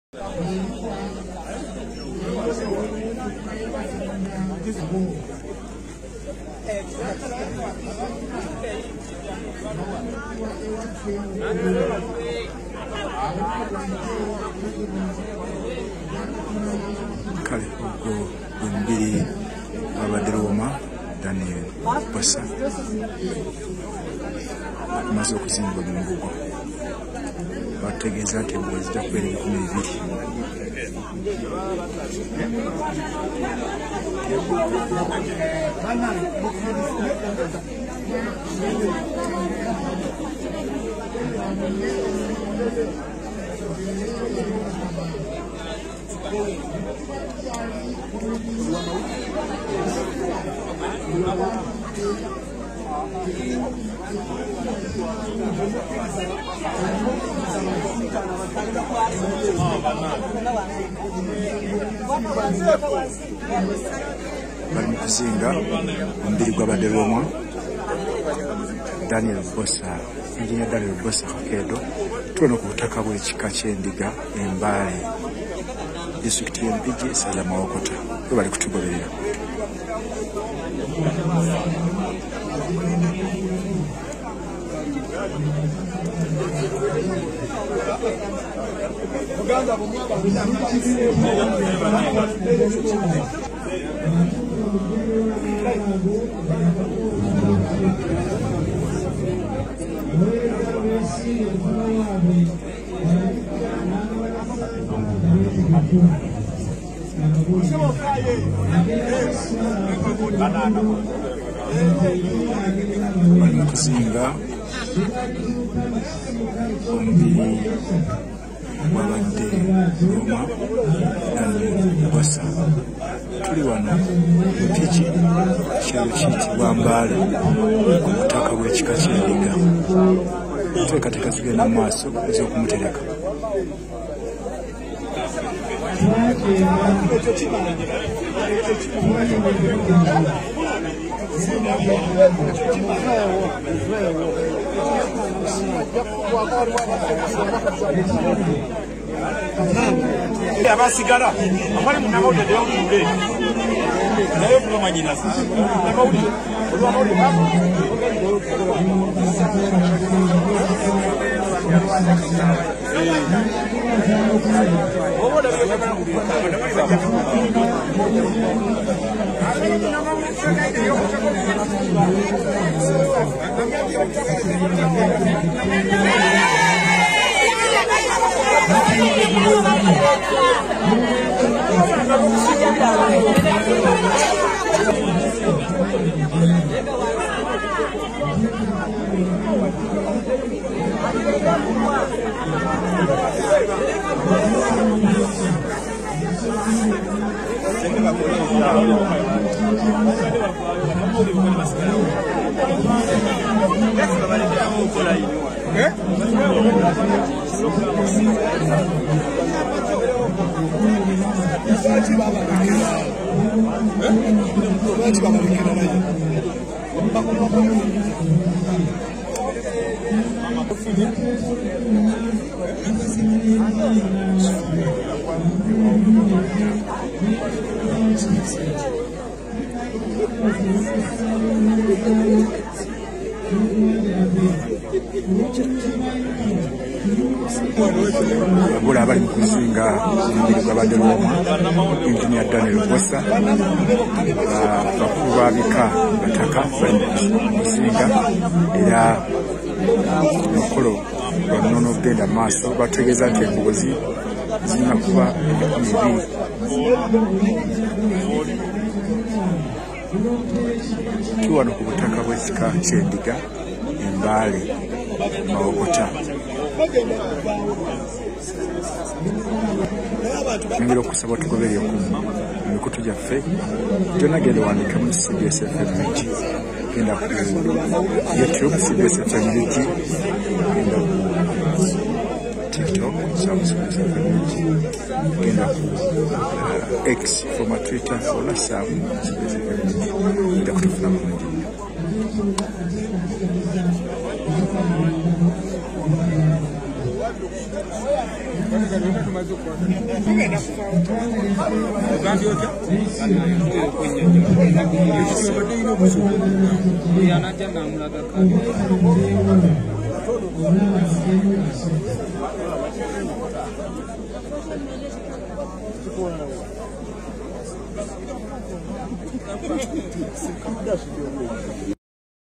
Kale ogwo gwe mubiri gw'abadde Lwomwa Daniel Bbosa amaze okuzimbwa mu mbugo. Bategeeza nti embugo zijja kubeera 2000. Bali mu kuzinga omubiri gw'abadde Lwomwa Daniel Bbosa, Engineer Daniel Bbosa Kakeedo. Tulina ku butaka bw'ekika ky'endiga e Mbale, disitulikiti y'e Mpigi, essaza Mawokota. Bwe bali kutugoberera. Bali mu kuzinga omubiri gw'abadde Lwomwa Daniel Bbosa. Tuli wano Mpigi, kyalo kiyitibwa Mbale, ku butaka bw'ekika ky'endiga. Enteekateeka zigenda mu maaso ez'okumutereka. Abasigala abali munnamawulire tebawulire naye okulomanyina namawulire olwamawulire. Wabula abali mu kuzinga omubiri gw'abadde Lwomwa Engineer Daniel Bbosa, bakulu ba bika bataka bali mu kuzinga, era omukolo gwa nnono ogenda mu maaso. Bategeeza nti embugo zirina kuba 2000. Tuli wano ku butaka bw'ekika ky'endiga e Mbale, Mawokota. Nyongera okusaba tugoberere ku mikutu gyaffe gyonna, genda owandiikemu CBS FM UG, genda ku YouTube CBS FM UG, genda ku TikTok CBS FM UG, genda ku X former Twitter wonna ssaamu CBS FM UG, ojja kutufuna bulungi nnyo. That's